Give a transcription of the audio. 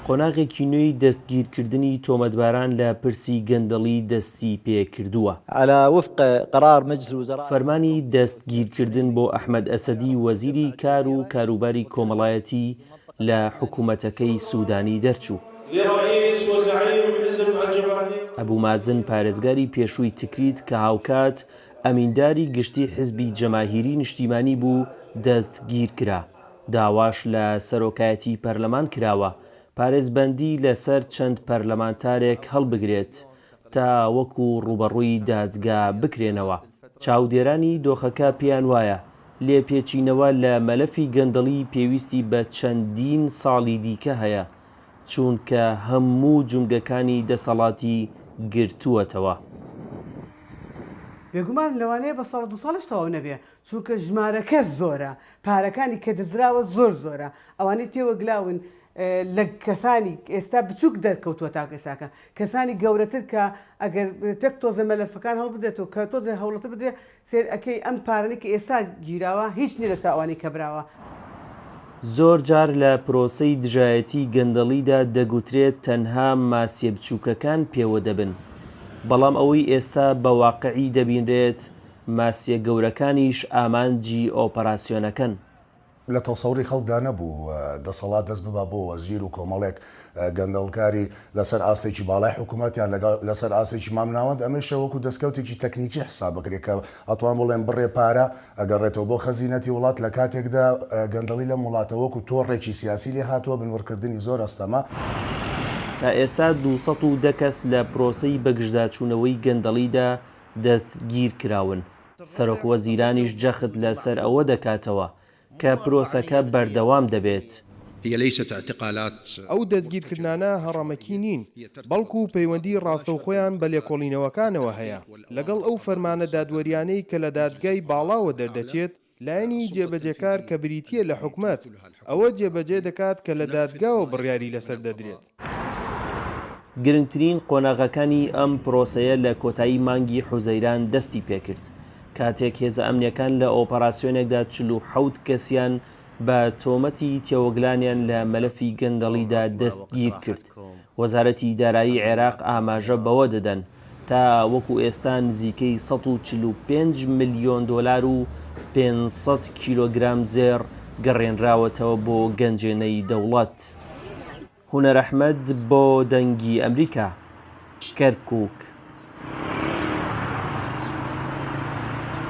قۆناغێکی نوێی دەستگیرکردنی تۆمەتباران لە پرسی گەندەڵی دەستیپێکردووە. على وفق قرار مجلس الوزراء. فەرمانی دەستگیرکردن بۆ ئەحمەد ئەسەدی وەزیری کار و کاروباری کۆمەڵایەتی لە حکومەتەکەی سودانی دەرچوو. لرئیس وزعیم حزب الجماهیر. ئەبو مازن پارێزگاری پێشووی تکریت کە هاوکات ئەمینداری گشتی حزبی جەماهیری نیشتیمانی بوو دەستگیرکرا. داواش لە سەرۆکایەتی پەرلەمان کراوە پارێزبەندی لەسەر چەند پەرلەمانتارێک هەڵبگرێت تا وەکو ڕووبەڕووی دادگا بکرێنەوە. چاودێرانی دۆخەکە پێیان وایە لێپێچینەوە لە مەلەفی گەندەڵی پێویستی بە چەندین ساڵی دیکە هەیە، چوونکە هەموو جومگەکانی دەسەڵاتی گرتووەتەوە. بێگومان لەوانەیە بە ساڵ دوو ساڵیش تەواو نەبێ چونکە ژمارەکە زۆرە پارەکانی کە دزراوە زۆر زۆرە ئەوانەی تێوەگلاون لە کەسانی ئێستا بچوک دەرکەوتووە تاکو ئێستاکە کەسانی گەورەتر کە ئەگەر تەک تۆزێ مەلەفەکان هەڵبدرێتەوە کە تۆزێ هەوڵەتر بدرێ سەیر ئەکەی ئەم پارانەی کە ئێستا گیراوە هیچ نیە لەچاو ئەوانەی کە براوە. زۆر جار لە پرۆسەی دژایەتی گەندەڵیدا دەگوترێت تەنها ماسیە بچوکەکان پێوە دەبن، بەڵام ئەوەی ئێستا بە واقعی دەبینرێت ماسیە گەورەکانیش ئامانجی ئۆپەراسیۆنەکەن. لە تەسەوری خەڵکدا نەبوو دەسەڵات دەست ببا بۆ وەزیر و کۆمەڵێک گەندەڵکاری لەسەر ئاستێکی باڵای حکوومەت یان لەگەڵ لەسەر ئاستێکی مامناوەند ئەمەیشە وەکوو دەستکەوتێکی تەکنیکی حساب بکرێ کە ئەتوان بڵێم بڕێ پارە ئەگەڕێتەوە بۆ خەزینەتی وڵات لە کاتێکدا گەندەڵی لەم وڵاتە وەکوو تۆڕێکی سیاسی لێ هاتووە بنبڕکردنی زۆر ئەستەمە. تا ئێستا 210 کەس لە پرۆسەی بەگژداچوونەوەی گەندەڵیدا دەستگیرکراون، سەرۆکوەزیرانیش جەخت لەسەر ئەوە دەکاتەوە کە پرۆسەکە بەردەوام دەبێت. ئەو دەستگیرکردنانە هەڕەمەکی نین، بەڵکو پەیوەندی ڕاستەوخۆیان بە لێکۆڵینەوەکانەوە هەیە، لەگەڵ ئەو فەرمانە دادوەریانەی کە لە دادگای باڵاوە دەردەچێت، لایەنی جێبەجێکار کە بریتییە لە حکومەت، ئەوە جێبەجێ دەکات کە لە دادگاوە بڕیاری لەسەر دەدرێت. گرنگترین قۆناغەکانی ئەم پرۆسەیە لە کۆتایی مانگی حوزەیران دەستی پێکرد، کاتێک هێزە ئەمنییەکان لە ئۆپەراسیۆنێکدا 47 کەسیان بە تۆمەتی تێوەگلانیان لە مەلەفی گەندەڵیدا دەستگیرکرد. وەزارەتی دارایی عێراق ئاماژە بەوە دەدەن، تا وەکو ئێستا نزیکەی 145 ملیۆن دۆلار و 500 کیلۆگرام زێڕ گەڕێنراوەتەوە بۆ گەنجێنەی دەوڵەت. هونەر ئەحمەد بۆ دەنگی ئەمریکا، کەرکوک.